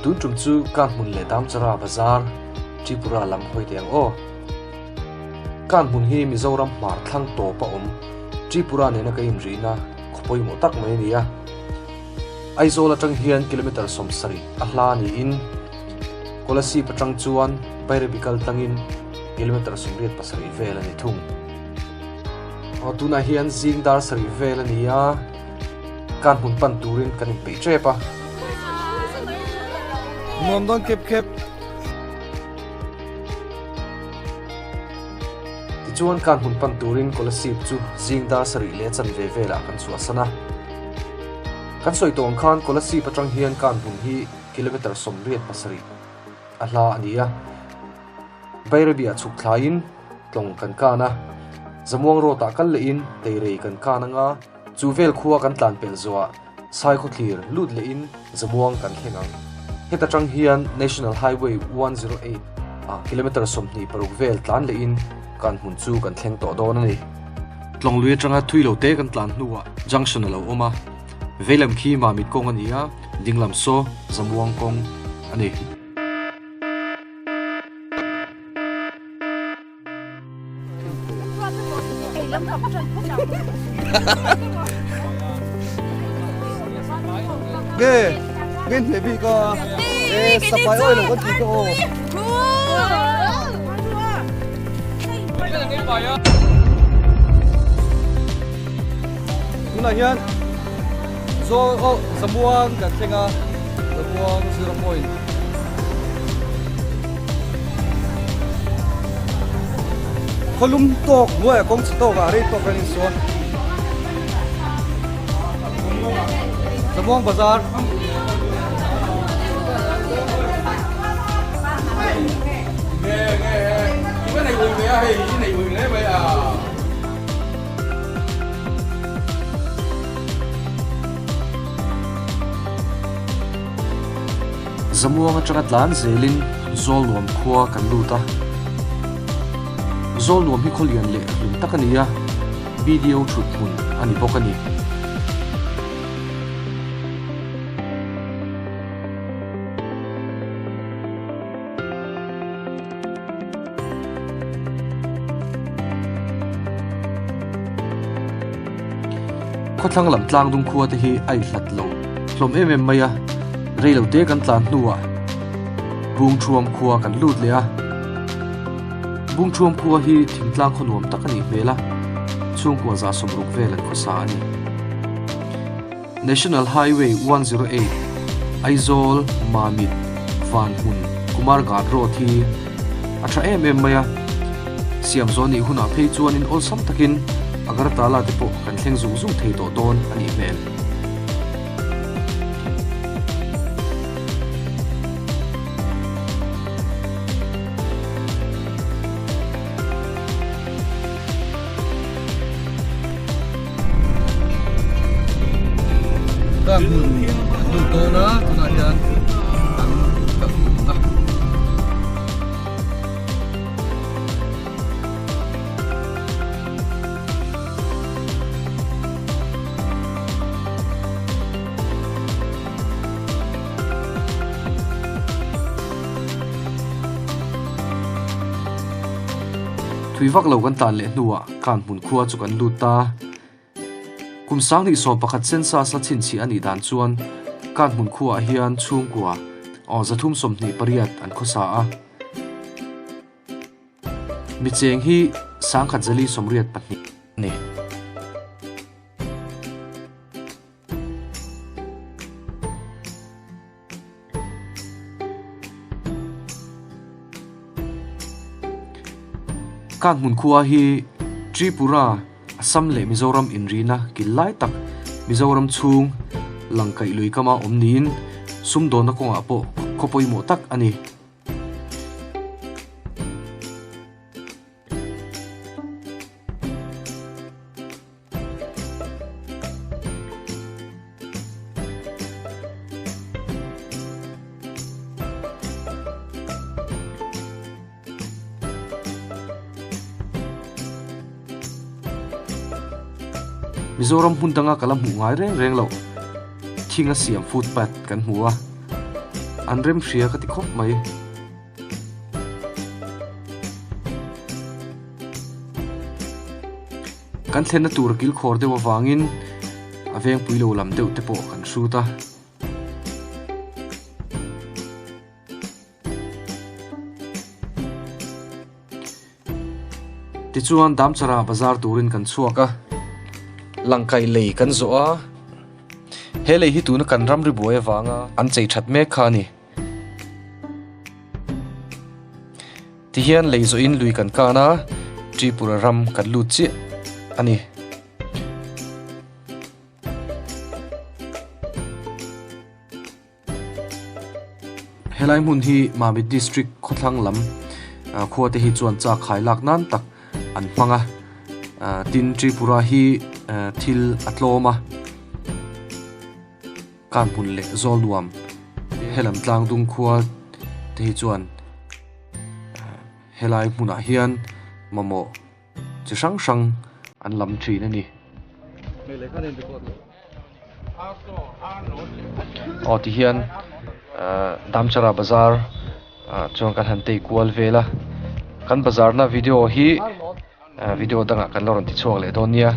Tun tum chu Kanhmun leh Damchara bazar Tripura lam hawi teh ang aw. Kanhmun hi Mizoram hmar thlang tawp a awm Tripura nena ka inrihna khaw pawimawh tak mai a ni a. Aizawl atang hian kilometre 70 a hla niin Kolasib atang chuan Bairabi kal tlangin kilometre 87 vel a ni thung. Aw tunah hian zing dar sarih vel a ni a, Kanhmun pan turin kan inpeih tep a. Nuam dawn khep khep. Tichuan Kanhmun pan turin Kolasib chu zing dar sarih leh chanve velah kan chhuahsan a. Kan sawi tawh ang khan Kolasib atang hian Kanhmun hi kilometre 87 a hla a ni a. Bairabi ah chhuk thlaiin tlawng kan kan a, Zamuang road ah kal lehin Teirei kan kan anga chu vel khua kan tlan pelh zawhah Saikhawthlir lut lehin Zamuang kan thleng ang. Heta tang hian National Highway 108 ah kilometre 26 vel tlan lehin kan hmun chu kan thleng tawh dawn a ni. Tlawng lui atanga thui lo te kan tlan hnuah junction a lo awm a, veilam khi Mamit kawng a ni a, dinglam saw Zamuang kawng a ni. Nge nge hne bi ka e sapai oi lo kan ti ka o. Tunah hian Zawl oh Zamuang kan thleng a Zamuang zero point. Khawlum tawk hnuaiah kawng chhe tawkah rei tawk kan insawn. Zamuang bazar. Zamuang atanga tlan zelin Zawlnuam khua kan lut a. Zawlnuam hi khawlian leh hlun tak a ni a, BDO thut hmun a ni bawk a ni. Khawthlang lam tlang dung khua te hi a inhlat lo hlawm em em mai a, rei lo te kan tlan hnuah Bungthuam khua kan lut leh a. Bungthuam khua hi thingtlang khaw nuam tak a nih hmel a, chhungkua 160 vel an khawsa a ni. National Highway 108, Aizawl, Mamit, Vanhmun, Kumarghat Road hi a tha em em mai a, siam zawh nih hunah phei chuanin awlsam takin Agartala te pawh kan thleng zung zung thei tawh dawn a nih hmel. Ka hmun kan lut dawn a tunah hian kan ka hmu a. Thui vak lo kan tlan leh hnuah Kanhmun khua chu kan lut ta. Kum 2011 census a chhinchhiah a nih dan chuan Kanhmun khuaah hian chhungkua aw 328 an khawsa a. Mi cheng hi 1,482 a ni. Kanhmun khua hi Tripura, Assam leh Mizoram inrina kil lai tak Mizoram chhung Langkaih lui kama awm niin sumdawnna kawngah pawh khaw pawimawh tak a ni. Mizoram hmun danga ka la hmuh ngai reng reng loh thing a siam footpath kan hmu a. An rem hria ka ti khawp mai. Kan thlenna tur a kilkhawr deuh avangin a vengpui lo lam deuh te pawh kan hrut a. Tichuan Damchara bazar turin kan chhuak a, Langkai lei kan zawh a, he lei hi tuna kan ramri buai avanga an chei that mek kha a ni. Tihian lei zawhin lui kan kan a, Tripura ram kan lut chiah a ni. Helai hmun hi Mamit District khawthlang lam khua te hi chuan chak khai lak nan tak an hmang a, tin Tripura hi thil a tlawm a, Kanhmun leh Zawlnuam helam tlangdung khua te hi chuan helai hmunah hian mamawh chi hrang hrang an lam thin a ni. Aw ti hian Damchara bazar ah chuan kan han tei kual vel a kan bazar na video hi video dangah kan la rawn ti chhuak leh dawn nia.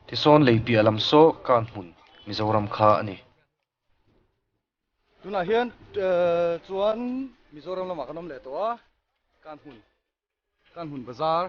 Tisawn lei piah lam saw kan hmun Mizoram kha a ni. Tunah hian chuan Mizoram lamah kan awm leh tawh a, kan hmun kan hmun bazar.